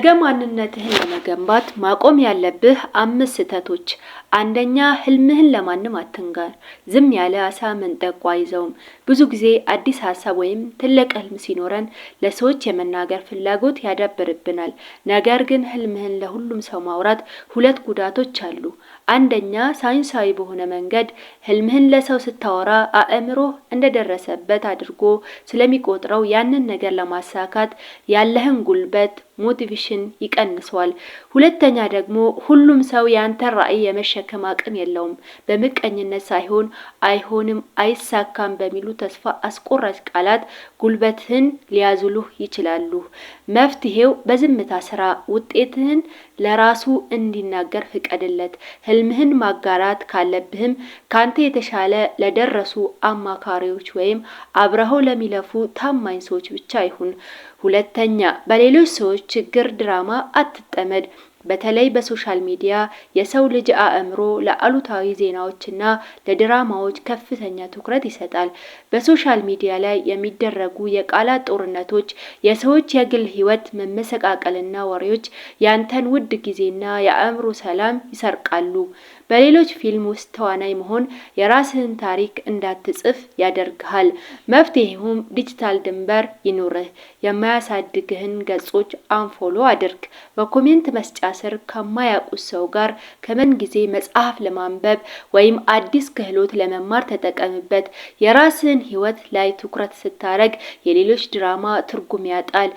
ነገ ማንነትህን ለመገንባት ማቆም ያለብህ አምስት ስህተቶች። አንደኛ፣ ህልምህን ለማንም አትንገር። ዝም ያለ አሳ መንጠቆ አይዘውም። ብዙ ጊዜ አዲስ ሀሳብ ወይም ትልቅ ህልም ሲኖረን ለሰዎች የመናገር ፍላጎት ያዳብርብናል። ነገር ግን ህልምህን ለሁሉም ሰው ማውራት ሁለት ጉዳቶች አሉ። አንደኛ፣ ሳይንሳዊ በሆነ መንገድ ህልምህን ለሰው ስታወራ አእምሮህ እንደደረሰበት አድርጎ ስለሚቆጥረው ያንን ነገር ለማሳካት ያለህን ጉልበት motivation ይቀንሰዋል። ሁለተኛ ደግሞ ሁሉም ሰው ያንተን ራዕይ የመሸከም አቅም የለውም። በምቀኝነት ሳይሆን አይሆንም፣ አይሳካም በሚሉ ተስፋ አስቆራጭ ቃላት ጉልበትህን ሊያዝሉህ ይችላሉ። መፍትሄው በዝምታ ስራ፣ ውጤትህን ለራሱ እንዲናገር ፍቀድለት። ህልምህን ማጋራት ካለብህም ካንተ የተሻለ ለደረሱ አማካሪዎች ወይም አብረኸው ለሚለፉ ታማኝ ሰዎች ብቻ ይሁን። ሁለተኛ፣ በሌሎች ሰዎች ችግር ድራማ አትጠመድ። በተለይ በ social media የሰው ልጅ አእምሮ ለአሉታዊ ዜናዎችና ለድራማዎች ከፍተኛ ትኩረት ይሰጣል። በ social media ላይ የሚደረጉ የቃላት ጦርነቶች፣ የሰዎች የግል ህይወት መመሰቃቀልና ወሬዎች ያንተን ውድ ጊዜና የአእምሮ ሰላም ይሰርቃሉ። በሌሎች ፊልም ውስጥ ተዋናይ መሆን የራስህን ታሪክ እንዳትጽፍ ያደርግሃል። መፍትሄውም ዲጂታል ድንበር ይኑርህ። የማያሳድግህን ገጾች unfollow አድርግ። በ comment መስጫ ስር ከማያውቁት ሰው ጋር ከመን ጊዜ መጽሐፍ ለማንበብ ወይም አዲስ ክህሎት ለመማር ተጠቀምበት። የራስህን ህይወት ላይ ትኩረት ስታረግ የሌሎች ድራማ ትርጉም ያጣል።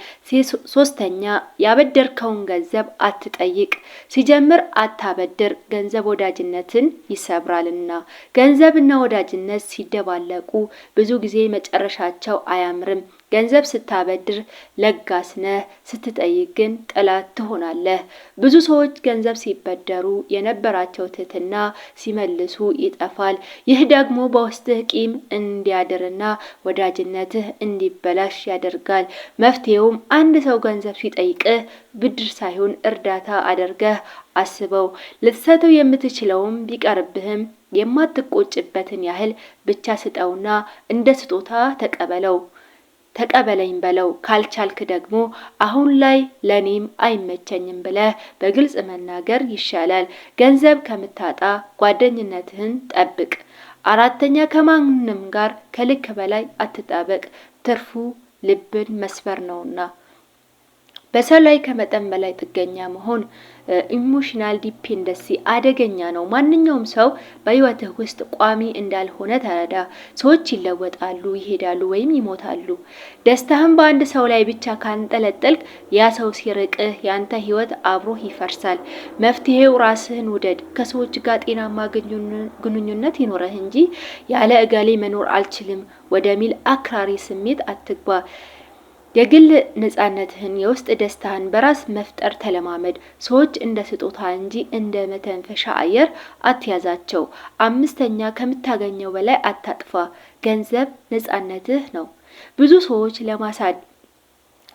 ሶስተኛ፣ ያበደርከውን ገንዘብ አትጠይቅ። ሲጀምር አታበድር፣ ገንዘብ ወዳጅነትን ይሰብራልና። ገንዘብና ወዳጅነት ሲደባለቁ ብዙ ጊዜ መጨረሻቸው አያምርም። ገንዘብ ስታበድር ለጋስ ነህ፣ ስትጠይቅ ግን ጠላት ትሆናለህ። ብዙ ሰዎች ገንዘብ ሲበደሩ የነበራቸው ትህትና ሲመልሱ ይጠፋል። ይህ ደግሞ በውስጥህ ቂም እንዲያድርና ወዳጅነትህ እንዲበላሽ ያደርጋል። መፍትሄውም አንድ ሰው ገንዘብ ሲጠይቅህ ብድር ሳይሆን እርዳታ አድርገህ አስበው። ልትሰጠው የምትችለውም ቢቀርብህም የማትቆጭበትን ያህል ብቻ ስጠውና እንደ ስጦታ ተቀበለው ተቀበለኝ በለው። ካልቻልክ ደግሞ አሁን ላይ ለኔም አይመቸኝም ብለህ በግልጽ መናገር ይሻላል። ገንዘብ ከምታጣ ጓደኝነትህን ጠብቅ። አራተኛ፣ ከማንም ጋር ከልክ በላይ አትጣበቅ፣ ትርፉ ልብን መስበር ነውና። በሰው ላይ ከመጠን በላይ ጥገኛ መሆን emotional dependency አደገኛ ነው። ማንኛውም ሰው በህይወትህ ውስጥ ቋሚ እንዳልሆነ ተረዳ። ሰዎች ይለወጣሉ፣ ይሄዳሉ ወይም ይሞታሉ። ደስታህን በአንድ ሰው ላይ ብቻ ካንጠለጠልክ ያ ሰው ሲርቅህ ያንተ ህይወት አብሮህ ይፈርሳል። መፍትሄው ራስህን ውደድ። ከሰዎች ጋር ጤናማ ግንኙነት ይኖረህ እንጂ ያለ እገሌ መኖር አልችልም ወደሚል አክራሪ ስሜት አትግባ። የግል ነጻነትህን፣ የውስጥ ደስታህን በራስ መፍጠር ተለማመድ። ሰዎች እንደ ስጦታ እንጂ እንደ መተንፈሻ አየር አትያዛቸው። አምስተኛ፣ ከምታገኘው በላይ አታጥፋ። ገንዘብ ነጻነትህ ነው። ብዙ ሰዎች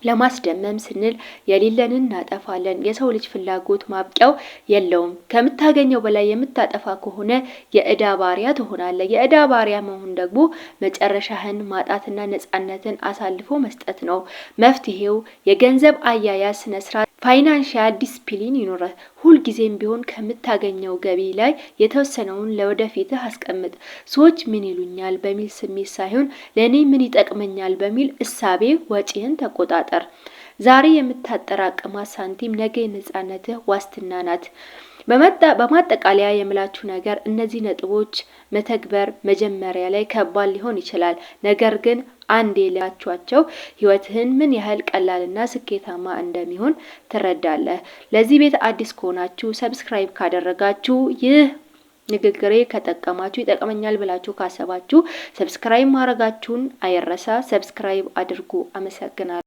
ለማስደመም ስንል የሌለንን እናጠፋለን። የሰው ልጅ ፍላጎት ማብቂያው የለውም። ከምታገኘው በላይ የምታጠፋ ከሆነ የእዳ ባሪያ ትሆናለህ። የእዳ ባሪያ መሆን ደግሞ መጨረሻህን ማጣትና ነጻነትን አሳልፎ መስጠት ነው። መፍትሄው የገንዘብ አያያዝ ስነስርዓት financial discipline ይኑርህ። ሁልጊዜም ቢሆን ከምታገኘው ገቢ ላይ የተወሰነውን ለወደፊትህ አስቀምጥ። ሰዎች ምን ይሉኛል በሚል ስሜት ሳይሆን ለእኔ ምን ይጠቅመኛል በሚል እሳቤ ወጪህን ተቆጣጠር። ዛሬ የምታጠራቅማት ሳንቲም ነገ የነጻነትህ ዋስትና ናት። በማጠቃለያ የምላችሁ ነገር እነዚህ ነጥቦች መተግበር መጀመሪያ ላይ ከባድ ሊሆን ይችላል። ነገር ግን አንዴ ላችኋቸው ህይወትህን ምን ያህል ቀላልና ስኬታማ እንደሚሆን ትረዳለህ። ለዚህ ቤት አዲስ ከሆናችሁ subscribe ካደረጋችሁ፣ ይህ ንግግሬ ከጠቀማችሁ፣ ይጠቅመኛል ብላችሁ ካሰባችሁ subscribe ማድረጋችሁን አይረሳ። Subscribe አድርጉ። አመሰግናለሁ።